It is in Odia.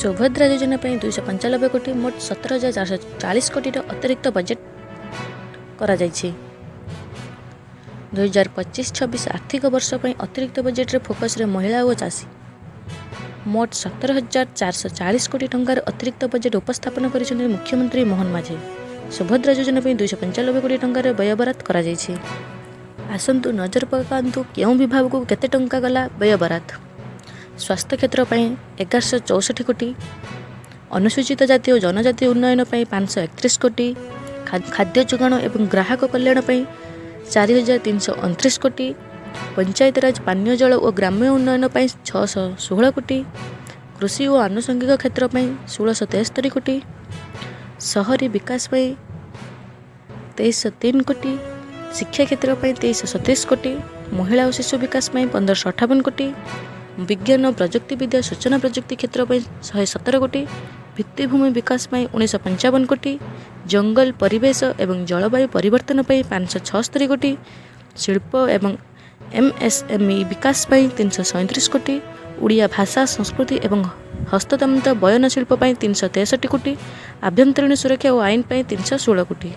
ସୁଭଦ୍ରା ଯୋଜନା ପାଇଁ 295 କୋଟି, ମୋଟ 17,440 କୋଟିର ଅତିରିକ୍ତ ବଜେଟ୍ କରାଯାଇଛି। 2025-26 ଆର୍ଥିକ ବର୍ଷ ପାଇଁ ଅତିରିକ୍ତ ବଜେଟ୍ରେ ଫୋକସ୍ରେ ମହିଳା ଓ ଚାଷୀ। ମୋଟ 17,440 କୋଟି ଟଙ୍କାର ଅତିରିକ୍ତ ବଜେଟ୍ ଉପସ୍ଥାପନ କରିଛନ୍ତି ମୁଖ୍ୟମନ୍ତ୍ରୀ ମୋହନ ମାଝୀ। ସୁଭଦ୍ରା ଯୋଜନା ପାଇଁ 295 କୋଟି ଟଙ୍କାର ବ୍ୟୟବରାଦ କରାଯାଇଛି। ଆସନ୍ତୁ ନଜର ପକାନ୍ତୁ, କେଉଁ ବିଭାଗକୁ କେତେ ଟଙ୍କା ଗଲା ବ୍ୟୟବରାଦ। ସ୍ୱାସ୍ଥ୍ୟ କ୍ଷେତ୍ର ପାଇଁ 1164 କୋଟି, ଅନୁସୂଚିତ ଜାତି ଓ ଜନଜାତି ଉନ୍ନୟନ ପାଇଁ 531 କୋଟି, ଖାଦ୍ୟ ଯୋଗାଣ ଏବଂ ଗ୍ରାହକ କଲ୍ୟାଣ ପାଇଁ 4329 କୋଟି, ପଞ୍ଚାୟତିରାଜ, ପାନୀୟ ଜଳ ଓ ଗ୍ରାମ୍ୟ ଉନ୍ନୟନ ପାଇଁ 616 କୋଟି, କୃଷି ଓ ଆନୁଷଙ୍ଗିକ କ୍ଷେତ୍ର ପାଇଁ 1673 କୋଟି, ସହରୀ ବିକାଶ ପାଇଁ 2303 କୋଟି, ଶିକ୍ଷା କ୍ଷେତ୍ର ପାଇଁ 2327 କୋଟି, ମହିଳା ଓ ଶିଶୁ ବିକାଶ ପାଇଁ 1558 କୋଟି, ବିଜ୍ଞାନ, ପ୍ରଯୁକ୍ତିବିଦ୍ୟା, ସୂଚନା ପ୍ରଯୁକ୍ତି କ୍ଷେତ୍ର ପାଇଁ 117 କୋଟି, ଭିତ୍ତିଭୂମି ବିକାଶ ପାଇଁ 1955 କୋଟି, ଜଙ୍ଗଲ, ପରିବେଶ ଏବଂ ଜଳବାୟୁ ପରିବର୍ତ୍ତନ ପାଇଁ 576 କୋଟି, ଶିଳ୍ପ ଏବଂ ଏମ୍ଏସ୍ଏମ୍ଇ ବିକାଶ ପାଇଁ 337 କୋଟି, ଓଡ଼ିଆ ଭାଷା, ସଂସ୍କୃତି ଏବଂ ହସ୍ତତନ୍ତ ବୟନ ଶିଳ୍ପ ପାଇଁ 363 କୋଟି, ଆଭ୍ୟନ୍ତରୀଣ ସୁରକ୍ଷା ଓ ଆଇନ ପାଇଁ 316 କୋଟି।